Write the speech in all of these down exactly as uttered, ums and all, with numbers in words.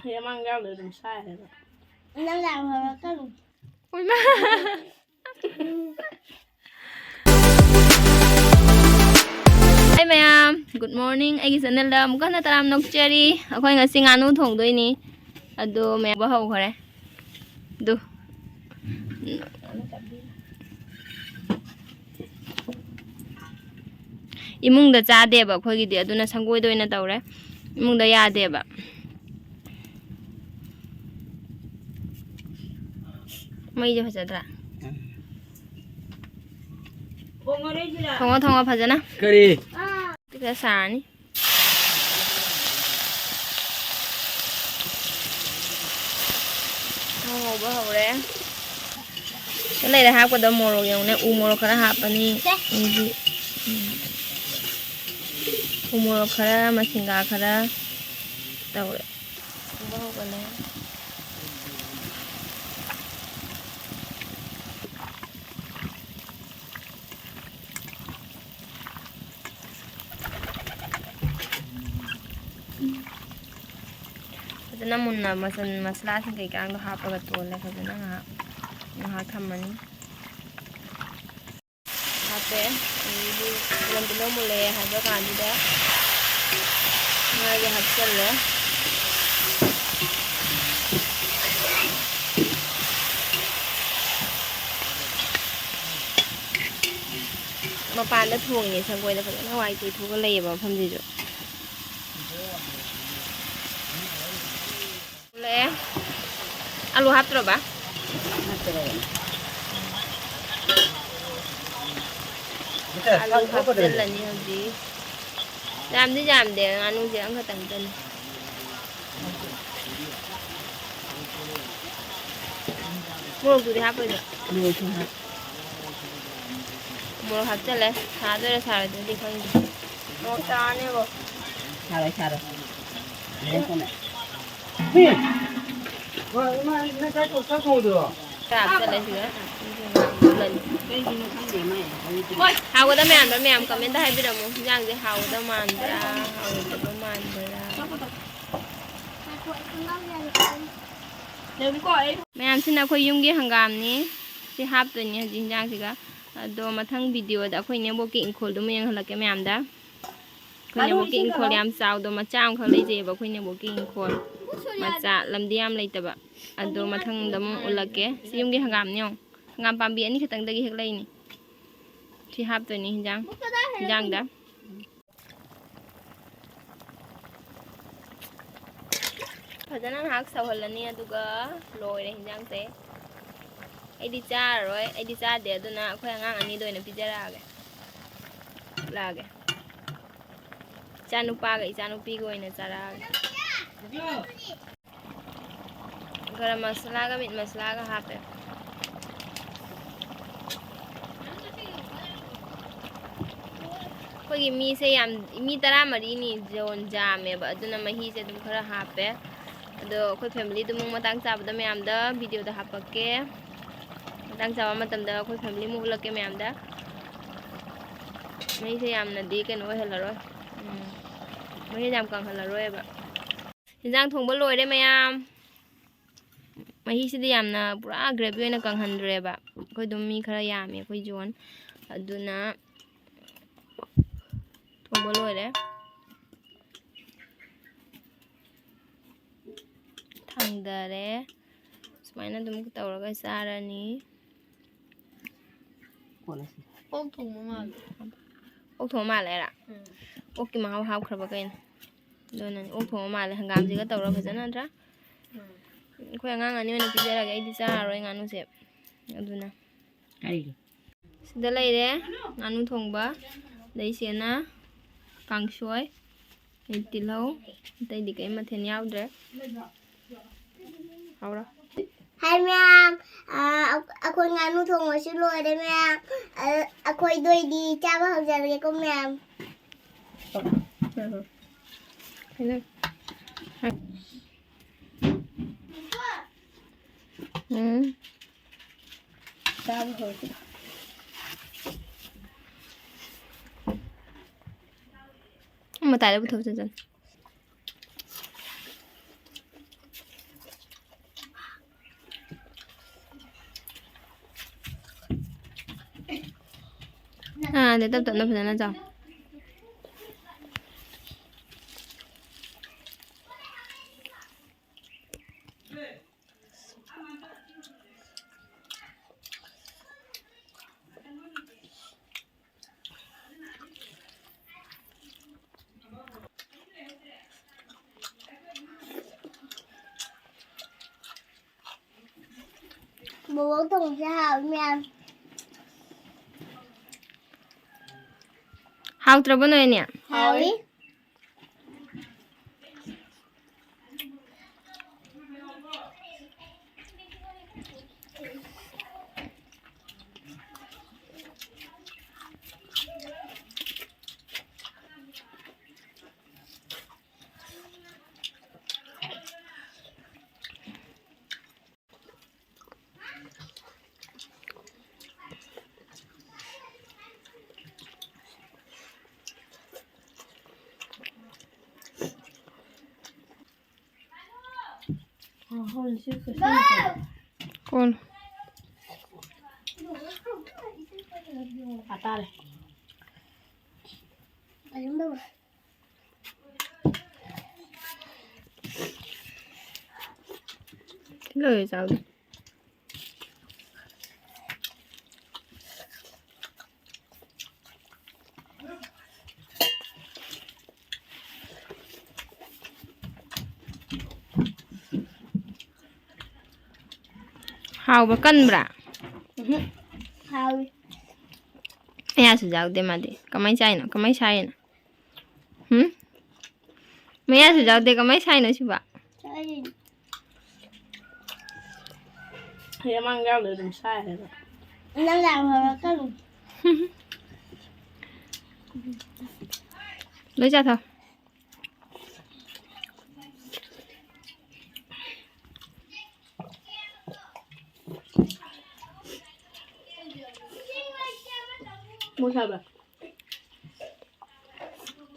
ꯌꯥꯝꯃꯥꯡ ꯌꯥꯎꯗ꯭ꯔꯗꯤ ꯑꯗꯨꯝ ꯁꯥꯏ ꯍꯥꯏꯕ꯫ Hi ꯃꯌꯥꯝ, good morning꯫ ꯑꯩꯒꯤ channelꯗ ꯑꯃꯨꯛꯀ ꯍꯟꯅ ꯇꯔꯥꯝꯅ ꯑꯣꯛꯆꯔꯤ꯫ ꯑꯩꯈꯣꯏ ꯉꯁꯤ ꯉꯥꯅꯨ ꯊꯣꯡꯗꯣꯏꯅꯤ꯫ ꯑꯗꯣ ꯃꯌꯥꯝ ꯍꯧꯈ꯭ꯔꯦ꯫ ꯑꯗꯨ ꯏꯃꯨꯡꯗ ꯆꯥꯗꯦꯕ ꯑꯩꯈꯣꯏꯒꯤꯗꯤ, ꯑꯗꯨꯅ ꯁꯪꯒꯣꯏꯗ ꯑꯣꯏꯅ ꯇꯧꯔꯦ꯫ ꯏꯃꯨꯡꯗ ꯌꯥꯗꯦꯕ꯫ ꯃꯩꯁꯦ ꯐꯖꯗ꯭ꯔꯥ? ꯊꯣꯡꯉꯣ, ꯊꯣꯡꯉꯣ ꯐꯖꯅ꯫ ꯀꯔꯤ? ꯈꯔ ꯁꯥꯔꯅꯤ꯫ ꯉꯧꯕ ꯍꯧꯔꯦ꯫ ꯂꯩꯔ ꯍꯥꯞꯀꯗꯕ ꯃꯣꯔꯣꯛ ꯌꯦꯡꯉꯨꯅꯦ꯫ ꯎ ꯃꯣꯔꯣꯛ ꯈꯔ ꯍꯥꯞꯄꯅꯤ꯫ ꯎꯝ꯫ ꯎ ꯃꯣꯔꯣꯛ ꯈꯔ, ꯃꯁꯤꯡꯒꯥ ꯈꯔ ꯇꯧꯔꯦ꯫ ꯎꯕ ꯍꯧꯒꯠꯂꯦ꯫ ꯐꯖꯅ ꯃꯨꯟꯅ ꯃꯆꯜ ꯃꯁꯂꯥꯁꯤꯡ ꯀꯩꯀꯥꯗꯣ ꯍꯥꯞꯄꯒ ꯇꯣꯜꯂꯦ꯫ ꯐꯖꯅ ꯉꯥꯏꯍꯥꯛ, ꯉꯥꯏꯍꯥꯛ ꯊꯝꯃꯅꯤ꯫ ꯍꯥꯞꯄꯦ꯫ ꯑꯗꯩꯗꯤ ꯂꯝꯗꯨꯅ ꯃꯨꯜꯂꯛꯑꯦ ꯍꯥꯏꯕ ꯀꯥꯟꯗꯨꯗ ꯉꯥꯁꯦ ꯍꯥꯞꯆꯜꯂꯦ꯫ ꯃꯄꯥꯟꯗ ꯊꯣꯡꯉꯤꯅꯦ ꯁꯪꯒꯣꯏꯗ, ꯐꯖꯅ ꯍꯋꯥꯏ ꯇꯩꯊꯣꯛꯑꯒ ꯂꯩꯌꯦꯕ ꯃꯐꯝꯁꯤꯁꯨ꯫ ꯂꯦ꯫ ꯑꯂꯨ ꯍꯥꯞꯇ꯭ꯔꯣꯕ? ꯑꯂꯨ ꯍꯥꯞꯆꯤꯜꯂꯅꯤ ꯍꯧꯖꯤꯛ꯫ ꯌꯥꯝꯗꯤ ꯌꯥꯝꯗꯦ, ꯉꯥꯅꯨꯁꯦ ꯑꯃꯈꯛꯇꯪꯗꯅꯤ꯫ ꯃꯣꯔꯣꯛꯇꯨꯗꯤ ꯍꯥꯞꯄꯣꯏꯗ꯭ꯔꯣ? ꯃꯣꯔꯣꯛꯁꯨ ꯍꯥꯞ-, ꯃꯣꯔꯣꯛ ꯍꯥꯞꯆꯜꯂꯦ꯫ ꯁꯥꯗꯣꯏꯔꯥ ꯁꯥꯔꯣꯏꯗꯣꯏꯔꯗꯤ ꯈꯪꯗꯦ꯫ ꯃꯣꯔꯣꯛ ꯆꯥꯅꯦꯕꯣ꯫ ꯁꯥꯔꯣꯏ, ꯁꯥꯔꯣꯏ꯫ ꯉꯥꯏꯈꯣꯅꯦ꯫ ꯍꯣꯏ, ꯏꯃꯥ, ꯅꯪ ꯆꯥꯛ ꯊꯣꯡ-, ꯆꯥꯛ ꯊꯣꯡꯉꯨꯗꯣꯏꯔꯣ? ꯈꯔ ꯍꯥꯞꯆꯜꯂꯦ ꯁꯤꯗ꯫ ꯀꯩꯒꯤꯅꯣ ꯈꯪꯗꯦ ꯃꯥꯏ ꯍꯧꯖꯤꯛꯇꯤ꯫ ꯍꯣꯏ, ꯍꯥꯎꯒꯗꯕ ꯃꯌꯥꯝꯗꯣ ꯃꯌꯥꯝ comment ꯍꯥꯏꯕꯤꯔꯝꯃꯨ꯫ ꯏꯟꯖꯥꯡꯁꯦ ꯍꯥꯎꯒꯗꯕ ꯃꯥꯟꯕ꯭ꯔꯥ, ꯍꯥꯎꯔꯣꯏꯗꯕ ꯃꯥꯟꯕ꯭ꯔꯥ? ꯃꯌꯥꯝꯁꯤꯅ ꯑꯩꯈꯣꯏ ꯌꯨꯝꯒꯤ ꯍꯪꯒꯥꯝꯅꯤ꯫ ꯁꯤ ꯍꯥꯞꯇꯣꯏꯅꯤ ꯍꯧꯖꯤꯛ ꯍꯤꯟꯖꯥꯡꯁꯤꯒ꯫ ꯑꯗꯣ ꯃꯊꯪ ꯚꯤꯗꯤꯑꯣꯗ ꯑꯩꯈꯣꯏ ꯏꯅꯦꯝꯕꯣꯛꯀꯤ ꯏꯪꯈꯣꯜꯗꯨ ꯑꯃꯨꯛ ꯌꯦꯡꯍꯜꯂꯛꯀꯦ ꯃꯌꯥꯝꯗ꯫ ꯑꯩꯈꯣꯏ ꯏꯅꯦꯝꯕꯣꯛꯀꯤ ꯏꯪꯈꯣꯜ ꯌꯥꯝ ꯆꯥꯎꯗꯣ, ꯃꯆꯥ ꯑꯃꯈꯛ ꯂꯩꯖꯩꯑꯕ ꯑꯩꯈꯣꯏ ꯏꯅꯦꯝꯕꯣꯛꯀꯤ ꯏꯪꯈꯣꯜ꯫ ꯃꯆꯥ, ꯂꯝꯗꯤ ꯌꯥꯝ ꯂꯩꯇꯕ꯫ ꯑꯗꯣ ꯃꯊꯪꯗ ꯑꯃꯨꯛ ꯎꯠꯂꯛꯀꯦ꯫ ꯁꯤ ꯌꯨꯝꯒꯤ ꯍꯪꯒꯥꯝꯅꯤ ꯌꯦꯡꯉꯣ꯫ ꯍꯪꯒꯥꯝ ꯄꯥꯝꯕꯤ ꯑꯅꯤ ꯈꯛꯇꯪꯗꯒꯤ ꯍꯦꯛ ꯂꯩꯅꯤ꯫ ꯁꯤ ꯍꯥꯞꯇꯣꯏꯅꯤ ꯍꯤꯟꯖꯥꯡ, ꯍꯤꯟꯖꯥꯡꯗ꯫ ꯐꯖꯅ ꯉꯥꯏꯍꯥꯛ ꯁꯧꯍꯜꯂꯅꯤ, ꯑꯗꯨꯒ ꯂꯣꯏꯔꯦ ꯍꯤꯟꯖꯥꯡꯁꯦ꯫ ꯑꯩꯗꯤ ꯆꯥꯔꯔꯣꯏ, ꯑꯩꯗꯤ ꯆꯥꯗꯦ, ꯑꯗꯨꯅ ꯑꯩꯈꯣꯏ ꯑꯉꯥꯡ ꯑꯅꯤꯗ ꯑꯣꯏꯅ ꯄꯤꯖꯔꯛꯑꯒꯦ꯫ ꯂꯥꯛꯑꯒꯦ꯫ ꯏꯆꯥꯅꯨꯄꯥꯒ ꯏꯆꯥꯅꯨꯄꯤꯒ ꯑꯣꯏꯅ ꯆꯥꯔꯛꯑꯒꯦ꯫ ꯒꯔꯝ ꯃꯁꯥꯂꯥꯒ ꯃꯤꯠ ꯃꯁꯥꯂꯥꯒ ꯍꯥꯞꯄꯦ꯫ ꯑꯩꯈꯣꯏꯒꯤ ꯃꯤꯁꯦ ꯌꯥꯝ, ꯃꯤ ꯇꯔꯥꯃꯔꯤꯅꯤ ꯖꯣꯟ ꯌꯥꯝꯃꯦꯕ, ꯑꯗꯨꯅ ꯃꯍꯤꯁꯦ ꯑꯗꯨꯝ ꯈꯔ ꯍꯥꯞꯄꯦ꯫ ꯑꯗꯣ ꯑꯩꯈꯣꯏ ꯐꯦꯃꯤꯂꯤꯗꯨ ꯑꯃꯨꯛ ꯃꯇꯥꯡ ꯆꯥꯕꯗ ꯃꯌꯥꯝꯗ ꯚꯤꯗꯤꯑꯣꯗ ꯍꯥꯞꯄꯛꯀꯦ꯫ ꯃꯇꯥꯡ ꯆꯥꯕ ꯃꯇꯝꯗ ꯑꯩꯈꯣꯏ ꯐꯦꯃꯤꯂꯤ ꯑꯃꯨꯛ ꯎꯠꯂꯛꯀꯦ ꯃꯌꯥꯝꯗ꯫ ꯃꯍꯤꯁꯦ ꯌꯥꯝꯅꯗꯤ ꯀꯩꯅꯣ ꯑꯣꯏꯍꯜꯂꯔꯣꯏ꯫ ꯎꯝ꯫ ꯃꯍꯤꯁꯦ ꯌꯥꯝ ꯀꯪꯍꯜꯂꯔꯣꯏꯕ꯫ ꯍꯤꯟꯖꯥꯡ ꯊꯣꯡꯕ ꯂꯣꯏꯔꯦ ꯃꯌꯥꯝ꯫ ꯃꯍꯤꯁꯤꯗꯤ ꯌꯥꯝꯅ ꯄꯨꯔꯥ ꯒ꯭ꯔꯦꯚꯤ ꯑꯣꯏꯅ ꯀꯪꯍꯟꯗ꯭ꯔꯦꯕ꯫ ꯑꯩꯈꯣꯏ ꯑꯗꯨꯝ ꯃꯤ ꯈꯔ ꯌꯥꯝꯃꯦ ꯑꯩꯈꯣꯏ ꯖꯣꯟ꯫ ꯑꯗꯨꯅ ꯊꯣꯡꯕ ꯂꯣꯏꯔꯦ꯫ ꯊꯥꯡꯗꯔꯦ꯫ ꯁꯨꯃꯥꯏꯅ ꯑꯗꯨꯝ ꯇꯧꯔꯒ ꯆꯥꯔꯅꯤ꯫ ꯑꯣꯛ ꯊꯣꯡꯕ ꯃꯥꯜꯂꯦ꯫ ꯑꯣꯛ ꯊꯣꯡꯕ ꯃꯥꯜꯂꯦꯔꯥ? ꯎꯝ꯫ ꯑꯣꯛꯀꯤ ꯃꯍꯥꯎ ꯍꯥꯞꯈ꯭ꯔꯕ ꯀꯩꯅꯣ? ꯑꯗꯨꯅꯅꯦ, ꯑꯣꯛ ꯊꯣꯡꯕ ꯃꯥꯜꯂꯦ꯫ ꯍꯪꯒꯥꯝꯁꯤꯒ ꯇꯧꯔ ꯐꯖꯅ ꯅꯠꯇ꯭ꯔꯥ? ꯎꯝ꯫ ꯑꯩꯈꯣꯏ ꯑꯉꯥꯡ ꯑꯅꯤ ꯑꯣꯏꯅ ꯄꯤꯖꯔꯒꯦ, ꯑꯩꯗꯤ ꯆꯥꯔꯔꯣꯏ ꯉꯥꯅꯨꯁꯦ꯫ ꯑꯗꯨꯅ꯫ ꯀꯔꯤꯒꯤ? ꯁꯤꯗ ꯂꯩꯔꯦ ꯉꯥꯅꯨ ꯊꯣꯡꯕ, ꯑꯗꯩ ꯁꯤꯅ ꯀꯥꯡꯁꯣꯏ, ꯑꯗꯩ ꯇꯤꯜꯍꯧ, ꯑꯇꯩꯗꯤ ꯀꯩꯝ ꯃꯊꯦꯜ ꯌꯥꯎꯗ꯭ꯔꯦ꯫ ꯍꯧꯔꯣ꯫ ꯍꯥꯏ ꯃꯌꯥꯝ, ꯑ, ꯑꯩꯈꯣꯏ ꯉꯥꯅꯨ ꯊꯣꯡꯕꯁꯨ ꯂꯣꯏꯔꯦ ꯃꯌꯥꯝ꯫ ꯑ, ꯑꯩꯈꯣꯏꯗ ꯑꯣꯏꯗꯤ ꯆꯥꯕ ꯍꯧꯖꯔꯒꯦꯀꯣ ꯃꯌꯥꯝ꯫ ꯎꯝ꯫ ꯆꯥꯕ ꯍꯧꯔꯁꯤ꯫ ꯃꯇꯥꯏꯗ ꯄꯨꯊꯣꯛ ꯆꯠꯆꯅꯤ꯫ ꯑꯥ, ꯑꯗ ꯇꯞ ꯇꯞꯅ ꯐꯖꯅ ꯆꯥꯎ꯫ ꯕꯣꯕꯣꯛ ꯊꯣꯡꯕꯁꯦ ꯍꯥꯎꯋꯤ ꯃꯌꯥꯝ꯫ ꯍꯥꯎꯇ꯭ꯔꯕꯣ ꯅꯣꯏ ꯑꯅꯤ? ꯍꯥꯎꯋꯤ꯫ ꯀꯣꯟ꯫ ꯇꯥꯔꯦ꯫ ꯂꯣꯏ ꯆꯥꯎꯗꯦ꯫ ꯍꯥꯎꯕ꯭ꯔꯥ? ꯀꯟꯕ꯭ꯔꯥ? ꯎꯝꯍꯨꯝ꯫ ꯍꯥꯎꯏ꯫ ꯃꯌꯥꯁꯨ ꯌꯥꯎꯗꯦ ꯃꯥꯗꯤ꯫ ꯀꯃꯥꯏ ꯆꯥꯏꯅꯣ? ꯀꯃꯥꯏ ꯁꯥꯏꯅꯣ? ꯍꯨꯝ? ꯃꯌꯥꯁꯨ ꯌꯥꯎꯗꯦ, ꯀꯃꯥꯏ ꯁꯥꯏꯅꯣ ꯁꯤꯕꯣ? ꯁꯥꯏꯅꯤ꯫ ꯍꯌꯦꯡ ꯃꯥꯡ ꯌꯥꯎꯗ꯭ꯔꯦ ꯑꯗꯨꯝ ꯁꯥꯏ ꯍꯥꯏꯕ꯫ ꯅꯪ ꯂꯥꯛ ꯍꯧꯔꯛꯀꯅꯨ꯫ ꯂꯣꯏ ꯆꯥꯊꯣꯛ꯫ ꯃꯣꯏ ꯁꯥꯕ꯭ꯔꯥ?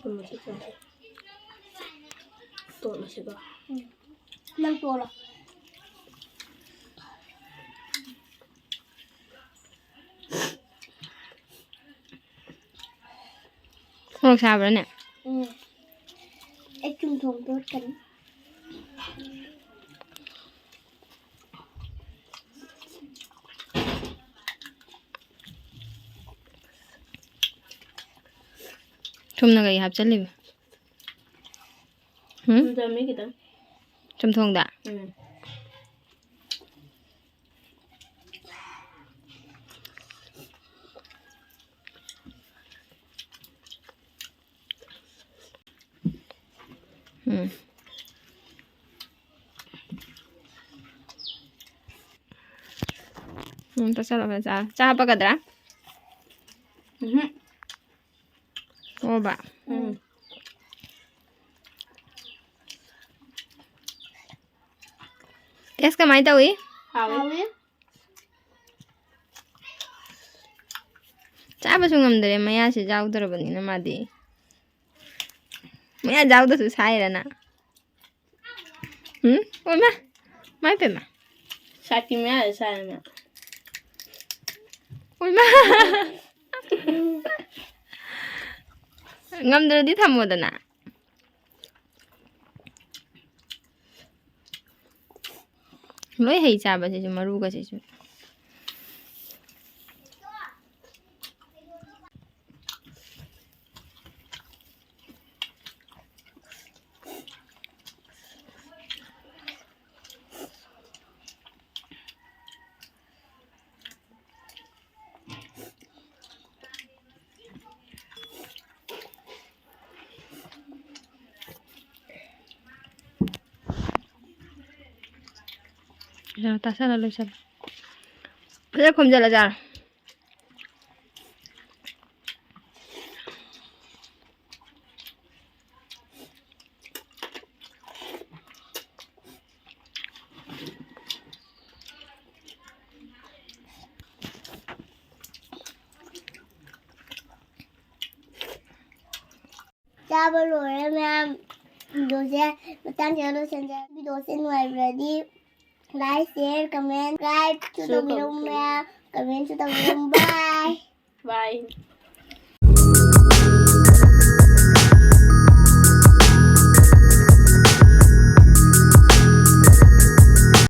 ꯆꯨꯝꯅ ꯆꯠꯈ꯭ꯔꯁꯦ꯫ ꯇꯣꯠꯂꯁꯤꯀꯣ꯫ ꯎꯝ꯫ ꯅꯪ ꯇꯣꯠꯂꯣ꯫ ꯃꯣꯔꯣꯛ ꯁꯥꯕ꯭ꯔꯥꯅꯦ? ꯎꯝ꯫ ꯑꯩ ꯆꯨꯝꯊꯣꯡ ꯇꯣꯠꯀꯅꯤ꯫ ꯊꯨꯝꯅ ꯀꯩ ꯍꯥꯞꯆꯜꯂꯤꯕ? ꯍꯨꯝ? ꯊꯨꯝ ꯆꯝꯃꯤ ꯈꯤꯇꯪ꯫ ꯆꯝꯊꯣꯡꯗ? ꯎꯝ꯫ ꯎꯝ꯫ ꯎꯝ, ꯇꯣꯠꯁꯜꯂꯣ ꯐꯖꯅ ꯆꯥꯔꯣ꯫ ꯆꯥ ꯍꯥꯞꯄꯛꯀꯗ꯭ꯔꯥ? ꯎꯝꯍꯨꯝ꯫ ꯑꯣꯕ꯫ ꯎꯝ꯫ ꯇꯦꯁ ꯀꯃꯥꯏ ꯇꯧꯏ? ꯍꯥꯎꯋꯤ꯫ ꯍꯥꯎꯋꯤ꯫ ꯆꯥꯕꯁꯨ ꯉꯝꯗ꯭ꯔꯦ, ꯃꯌꯥꯁꯤ ꯌꯥꯎꯗ꯭ꯔꯕꯅꯤꯅ ꯃꯥꯗꯤ꯫ ꯃꯌꯥ ꯌꯥꯎꯗ꯭ꯔꯁꯨ ꯁꯥꯏꯔꯅ꯫ ꯎꯝ? ꯑꯣꯏꯃꯥ! ꯃꯥꯏ ꯄꯦꯝꯃ꯫ ꯁꯥꯇꯤ ꯃꯌꯥꯗ ꯁꯥꯏꯔꯅ꯫ ꯑꯣꯏꯃꯥ! ꯉꯝꯗ꯭ꯔꯗꯤ ꯊꯝꯃꯣꯗꯅ꯫ ꯂꯣꯏ ꯍꯩ ꯆꯥꯕꯁꯤꯁꯨ, ꯃꯔꯨꯒꯁꯤꯁꯨ꯫ ꯐꯖꯅ ꯇꯥꯁꯜꯂ ꯂꯣꯏꯁꯜꯂꯣ꯫ ꯐꯖꯅ ꯈꯣꯝꯖꯜꯂ ꯆꯥꯔꯣ꯫ ꯆꯥꯕ ꯂꯣꯏꯔꯦ ꯃꯌꯥꯝ꯫ ꯚꯤꯗꯤꯑꯣꯁꯦ ꯃꯇꯥꯡꯁꯤꯗ ꯂꯣꯏꯁꯤꯟꯖꯔꯦ꯫ ꯚꯤꯗꯤꯑꯣꯁꯦ ꯅꯨꯡꯉꯥꯏꯕꯤꯔꯗꯤ like, share, comment, subscribe ꯁꯨ ꯁꯨ ꯇꯧꯕꯤꯔꯝꯃꯨ ꯇꯧꯕꯤꯔꯝꯃꯨ꯫ ꯃꯌꯥꯝ꯫ Comment ꯁꯨ ꯇꯧꯕꯤꯔꯝꯃꯨ꯫ Bye꯫ Bye꯫